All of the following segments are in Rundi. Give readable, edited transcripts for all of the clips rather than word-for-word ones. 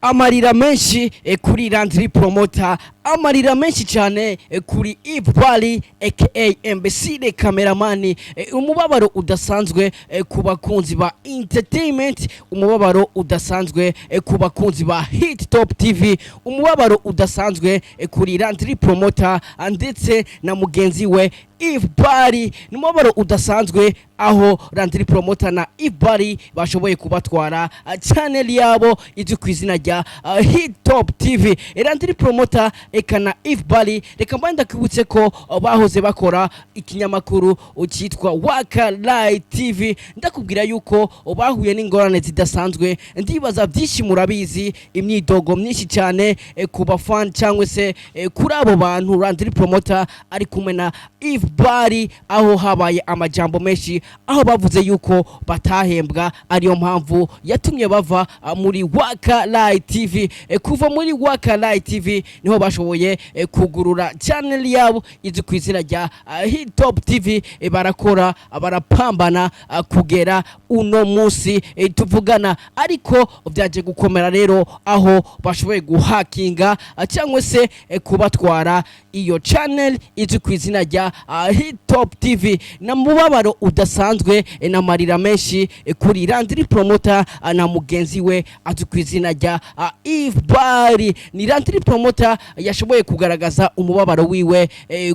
Amarira menshi kuri Landry Promoter, amarira menshi cyane kuri Yves Bali aka MBC the cameraman, umubabaro udasanzwe ku bakunzi ba entertainment, umubabaro udasanzwe ku bakunzi ba Hit Top TV, umubabaro udasanzwe kuri Landry Promoter ndetse na mugenzi we Yves Bali. Ni umubabaro udasanzwe aho Landry Promoter na Yves Bali bashoboye kubatwara channel yabo izwi ku izina rya Hit Top TV. Landry Promoter eka na Yves Bali, reka mbaye ndakwibutse ko bahoze bakora ikinyamakuru cyitwa Waka Light TV. Ndakubwira yuko bahuye n'ingorane zidasanzwe. Ndibaza byinshi murabizi, imyidogo myinshi cyane ku bafan cyangwa se kuri abo bantu Landry Promoter ari kumwe na Yves Bali, aho habaye amajambo menshi, aho bavuze yuko batahembwa, ariyo mpamvu yatumye bava muri Waka Light TV. Kuva muri Waka Light TV niho bashoboye kugurura channel yabo izwi ku izina rya Hit Top TV. Barakora, barapambana kugera uno munsi tuvugana, ariko byaje gukomera rero aho bashoboye guhakinga cyangwa se kubatwara iyo channel izwi ku izina rya Hit Top TV. Na mubabaro udasanzwe n'amarira menshi kuri Landry Promoter na mugenzi we azwi ku izina rya Yves Bari. Ni Landry Promoter yashoboye kugaragaza umubabaro wiwe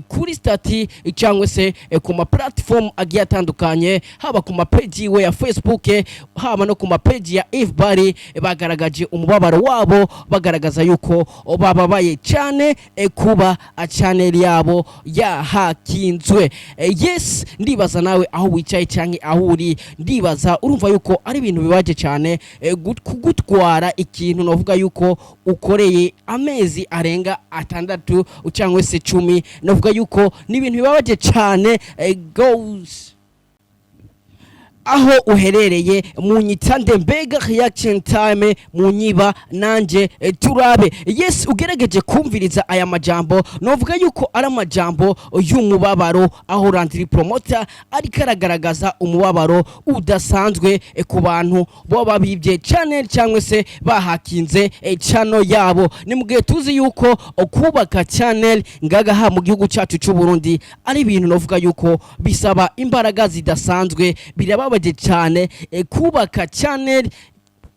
kuri status cyangwa se ku ma platform agiye atandukanye, haba ku ma page yiwe ya Facebook, haba no ku ma page ya Yves Bari. Bagaragaje umubabaro wabo, bagaragaza yuko bababaye cyane kuba channel yabo yahakinzwe. Yes, ndibaza nawe aho wicaye cyangwa aho uri, ndibaza urumva yuko ari ibintu bibaje cyane kugutwara ikintu novuga yuko ukoreye amezi arenga 6 cyangwa se 10. Novuga yuko ni ibintu bibabaje cyane goes. Aho uherereye munyitande, mbega reaction time munyiba nanje turabe. Yes, ugerageje kumviriza aya majambo, novuga yuko ari amajambo y'umubabaro, aho Landry Promoter ariko aragaragaza umubabaro udasanzwe ku bantu boba bibye channel cyangwa se bahakinze channel yabo. Ni mu gihe tuzi yuko kubaka channel ngagaha mu gihugu cyacu cy'u Burundi ari ibintu novuga yuko bisaba imbaraga zidasanzwe. Birababaje cyane kubaka channel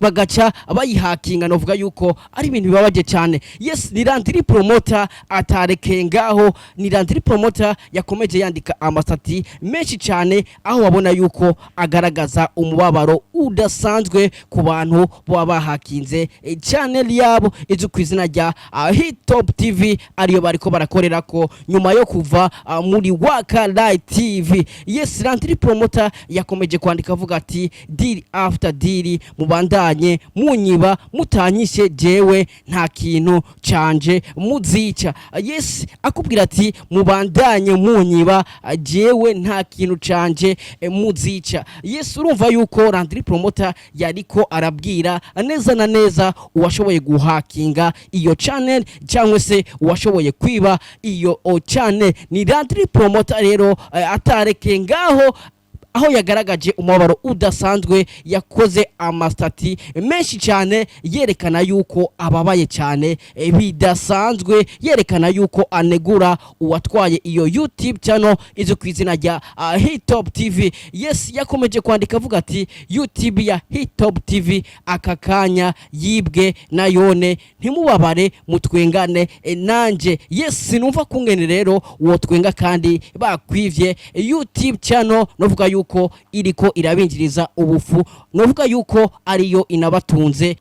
bagaca bayihakinga, novuga yuko ari ibintu bibabaje cyane. Yes, ni Landry Promoter atarekeye ngaho. Ni Landry Promoter yakomeje yandika ama status menshi cyane, aho wabona yuko agaragaza umubabaro udasanzwe ku bantu baba bahakinze channel yabo izwi ku izina rya Hit Top TV, ariyo bariko barakorera ko nyuma yo kuva muri Waka Light TV. Yes, Landry Promoter yakomeje kwandika avuga ati: "Deal after deal, mubandanye munyiba, mutanyishe jewe nta kintu canje muzica." Yes, akubwira ati: "Mubandanye munyiba, jewe nta kintu canje muzica." Yes, urumva yuko Landry Promoter yariko arabwira neza na neza uwashoboye guhakinga iyo channel cyangwa se uwashoboye kwiba iyo channel. Ni Landry Promoter rero atareke ngaho, aho yagaragaje umubabaro udasanzwe, yakoze ama status menshi cyane yerekana yuko ababaye cyane bidasanzwe, yerekana yuko anegura uwatwaye iyo YouTube channel izwi ku izina rya Hit Top TV. Yes, yakomeje kwandika avuga ati: "YouTube ya Hit Top TV aka kanya yibwe na yone, ntimubabare mutwengane nanje." Yes, sinumva kungene rero wotwenga kandi bakwivye YouTube channel novuga yuko iriko irabinjiriza ubufu, novuga yuko ariyo inabatunze.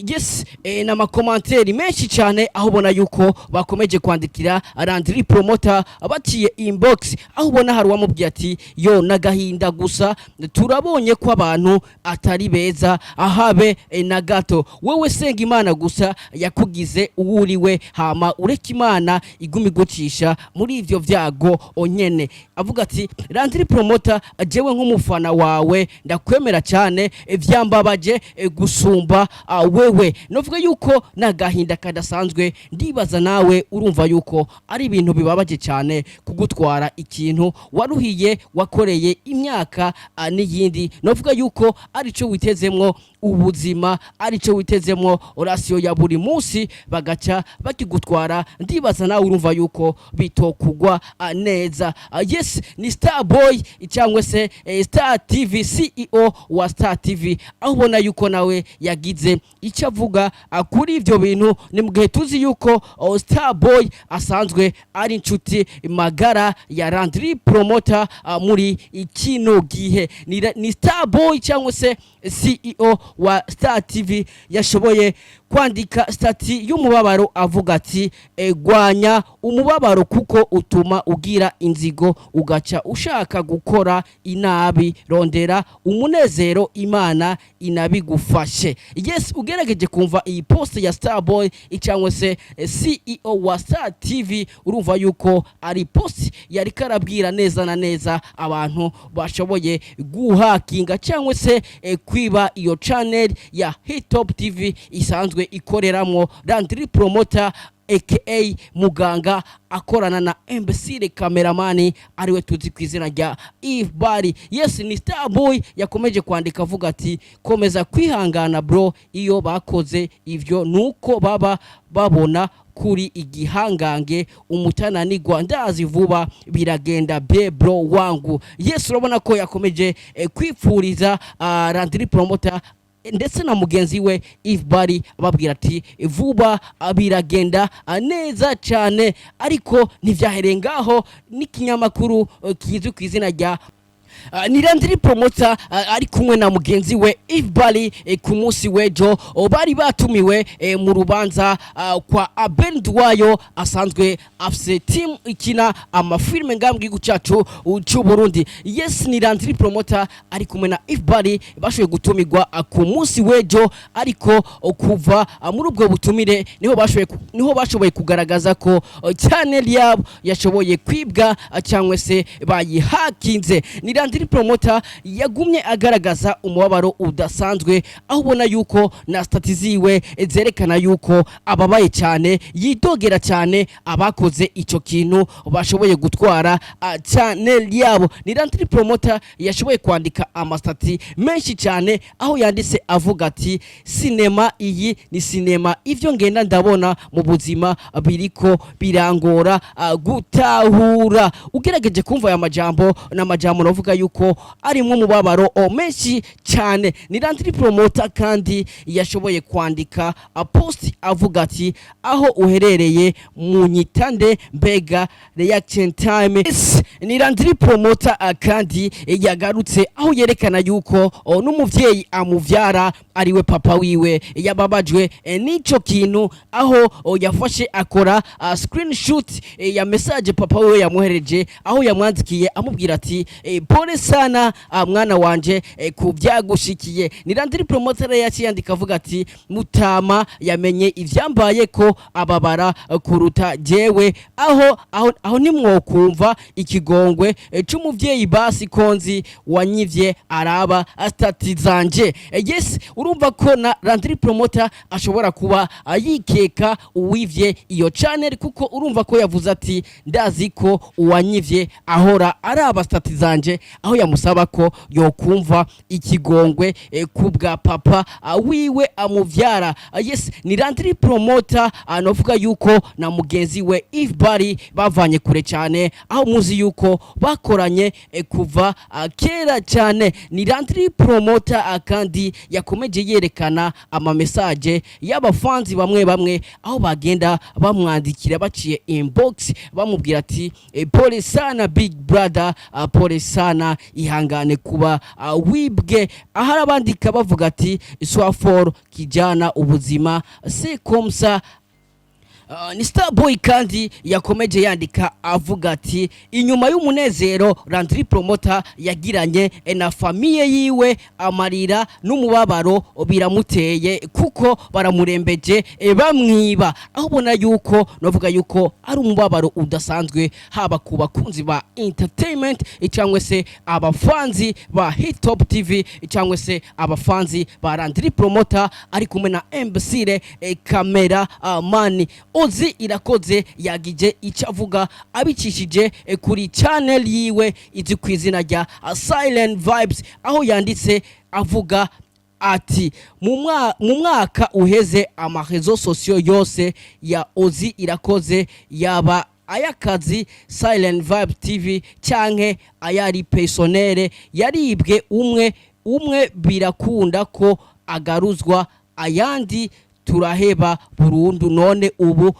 Yes, n'ama commentaires menshi cyane, aho ubona yuko bakomeje kwandikira Landry Promoter baciye inbox, aho ubona hari uwamubwiye ati: "Yo, n'agahinda gusa, turabonye ko abantu atari beza ahabe na gato. Wewe senga Imana gusa yakugize uwuriwe, hama ureke Imana iguma igucisha muri ivyo vyago onyene." Avuga ati: "Landry Promoter, jewe nk'umufana wawe ndakwemera cyane, vyambabaje gusumba wewe." Wewe novuga yuko n'agahinda kadasanzwe. Ndibaza nawe urumva yuko ari ibintu bibabaje cyane kugutwara ikintu waruhiye, wakoreye imyaka n'iyindi. Novuga yuko arico witezemwo ubuzima, arico witezemwo ration ya buri munsi, bagaca bakigutwara. Ndibaza nawe urumva yuko bitokugwa neza. Yes, ni Star Boy cyangwa se Star TV, CEO wa Star TV, aho ubona yuko nawe yagize icyo avuga kuri ivyo bintu. Ni mu gihe tuzi yuko Star Boy asanzwe ari inshuti magara ya Landry Promoter. Muri kino gihe ni Star Boy cyangwa se CEO wa Star TV yashoboye kwandika statut y'umubabaro, avuga ati: "Gwanya umubabaro kuko utuma ugira inzigo, ugaca ushaka gukora inabi. Rondera umunezero, Imana inabigufashe." Yes, ugerageje kumva iyi post ya Starboy cyangwa se CEO wa Star TV, urumva yuko ari post yari karabwira neza na neza abantu bashoboye guhakinga cyangwa se kwiba iyo channel ya Hitop TV isanzwe ikoreramo Landry Promoter aka Muganga, akorana na Imbesire Cameraman, ariwe tuzi ku izina rya Yves Bari. Yes, ni Starboy yakomeje kwandika avuga ati: "Komeza kwihangana bro, iyo bakoze ivyo nuko baba babona kuri igihangange umutananigwa. Ndazi vuba biragenda be bro wangu." Yes, urabona ko yakomeje kwipfuriza Landry Promoter ndetse na mugenzi we Yves Bari, ababwira ati vuba biragenda neza cyane. Ariko ntivyahereye ngaho, n'ikinyamakuru kizwi ku izina rya ni Landry Promoter ari kumwe na mugenzi we Yves Bali ku munsi w'ejo bari batumiwe mu rubanza kwa Abel Nduwayo, asanzwe afise team ikina amafilme ngaha mu gihugu cyacu cy'u Burundi. Yes, ni Landry Promoter ari kumwe na Yves Bali bashoboye gutumirwa ku munsi w'ejo. Ariko kuva muri ubwo butumire niho bashoboye kugaragaza ko channel yabo yashoboye kwibwa cyangwa se bayihakinze. Ni Landry Promoter yagumye agaragaza umubabaro udasanzwe, aho ubona yuko na statut ziwe zerekana yuko ababaye cyane, yidogera cyane abakoze ico kintu bashoboye gutwara channel yabo. Ni Landry Promoter yashoboye kwandika ama statut menshi cyane, aho yanditse avuga ati: "Sinema iyi ni sinema, ivyo ngenda ndabona mu buzima biriko birangora gutahura." Ugerageje kumva aya majambo, n'amajambo navuga yuko arimwo umubabaro menshi cyane. Ni Landry Promoter kandi yashoboye kwandika post avuga ati: "Aho uherereye mu nyitande, mbega reaction time." Yes, ni Landry Promoter kandi yagarutse aho yerekana yuko n'umuvyeyi amuvyara, ariwe papa wiwe, yababajwe n'ico kintu, aho yafashe akora screenshot ya message papa wiwe yamwohereje, aho yamwandikiye amubwira ati: "Pole sana mwana wanje ku byagushikiye." Ni Landry Promoter yaciye yandika avuga ati: "Mutama yamenye ivyambaye ko ababara kuruta jewe, aho nimwokumva ikigongwe c'umuvyeyi basi konzi wanyivye araba statut zanje." Yes, urumva ko na Landry Promoter ashobora kuba yikeka uwivye iyo channel, kuko urumva ko yavuze ati: "Ndazi ko uwanyivye ahora araba statut zanje", aho yamusaba ko yokumva ikigongwe kubwa papa wiwe amuvyara. Yes, ni Landry Promoter novuga yuko na mugenzi we Yves Bari bavanye kure cyane, aho muzi yuko bakoranye kuva kera cyane. Ni Landry Promoter kandi yakomeje yerekana ama message y'abafanzi bamwe bamwe, aho bagenda bamwandikira baciye inbox bamubwira ati: "Pole sana big brother, pole sana, ihangane kuba wibwe." Ahari abandika bavuga ati: "Sois fort kijana, ubuzima c'est comme ça." Ni Starboy kandi yakomeje yandika avuga ati inyuma y'umunezero Landry Promoter yagiranye na famille yiwe, amarira n'umubabaro biramuteye kuko baramurembeje, bamwiba, aho ubona yuko novuga yuko ari umubabaro udasanzwe, haba ku bakunzi ba entertainment, cyangwa se abafanzi ba Hit Top TV, cyangwa se abafanzi ba Landry Promoter ari kumwe na Embesire Camera Man. Ozi Irakoze yagije icyo avuga abicishije kuri channel yiwe izwi ku izina rya Silent Vibes, aho yanditse avuga ati mu mwaka uheze ama réseaux sociaux yose ya Ozi Irakoze, yaba ay'akazi Silent Vibe TV canke ayari personnel, yaribwe. Umwe umwe birakunda ko agaruzwa, ayandi turaheba burundu. None ubu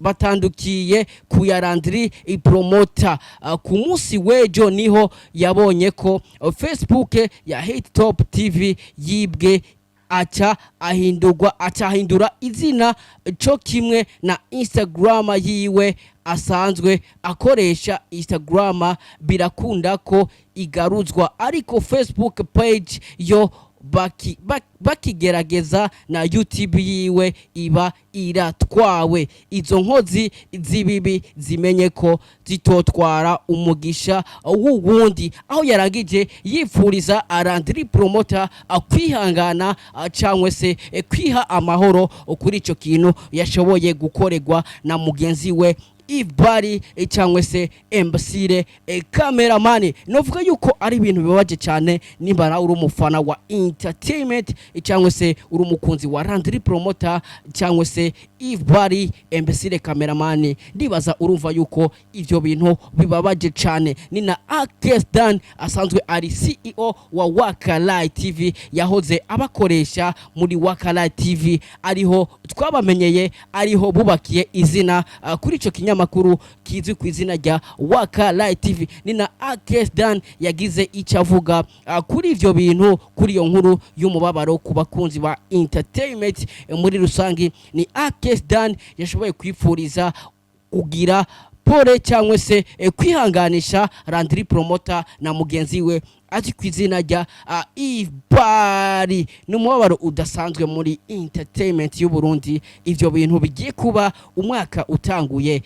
batandukiye ku ya Landry Promoter. Ku munsi w'ejo niho yabonye ko Facebook ya Hit Top TV yibwe, aca ahindurwa, aca ahindura izina, co kimwe na Instagram yiwe asanzwe akoresha. Instagram birakunda ko igaruzwa, ariko Facebook page yo bakigerageza na YouTube yiwe iba iratwawe. Izo nkozi z'ibibi zimenye ko zitotwara umugisha w'uwundi. Aho yarangije yifuriza Landry Promoter kwihangana, cyangwa se kwiha amahoro kuri ico kintu yashoboye gukorerwa na mugenzi we Ibari, cyangwa se Embasire Cameraman. Novuga yuko ari ibintu bibabaje cyane. Nimba nawe uri umufana wa entertainment, cyangwa se uri umukunzi wa Landry Promoter, cyangwa se Ibari Embasire Cameraman, ndibaza urumva yuko ivyo bintu bibabaje cyane. Ni na Akes Dan asanzwe ari CEO wa Wakalai TV, yahoze abakoresha muri Wakalai TV, ariho twabamenyeye, ariho bubakiye izina kuri ico kinyamakuru kizwi ku izina rya Wakalai TV. Ni na Akes Dan yagize icyo avuga kuri ivyo bintu, kuri iyo nkuru y'umubabaro ku bakunzi ba entertainment muri rusangi. Ni Akes Dan yashoboye kwifuriza kugira pole cyangwa se kwihanganisha Landry Promoter na mugenzi we azi ku izina rya Ibari. Ni umubabaro udasanzwe muri entertainment y'u Burundi, ivyo bintu bigiye kuba umwaka utanguye.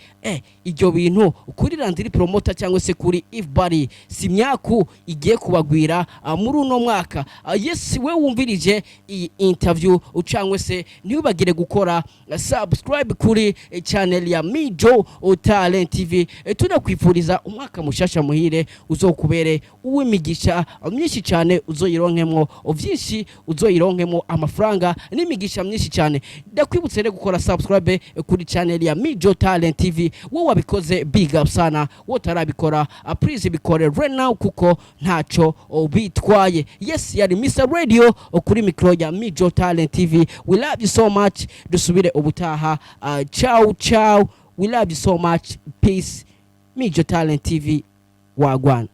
Ibyo bintu kuri Landry Promoter cyangwa se kuri Ibari si myaku igiye kubagwira muri uno mwaka. Yes, we wumvirije iyi interview, cyangwa se ntibagire gukora subscribe kuri channel ya Mijo Talent TV. Tunakwifuriza umwaka mushasha muhire, uzokubere uw'imigisha myinshi cyane, uzoyironkemwo vyinshi, uzoyironkemwo amafaranga n'imigisha myinshi cyane. Ndakwibutse rero gukora subscribe kuri channel ya Mijo Talent TV. Wowe wabikoze, big up sana. Wowe utarabikora, please bikore right now kuko ntaco bitwaye. Yes, yari Mr Radio kuri micro ya Mijo Talent TV. We love you so much. Dusubire ubutaha. Ciao ciao, we love you so much. Peace. Mijo Talent TV, wagwan.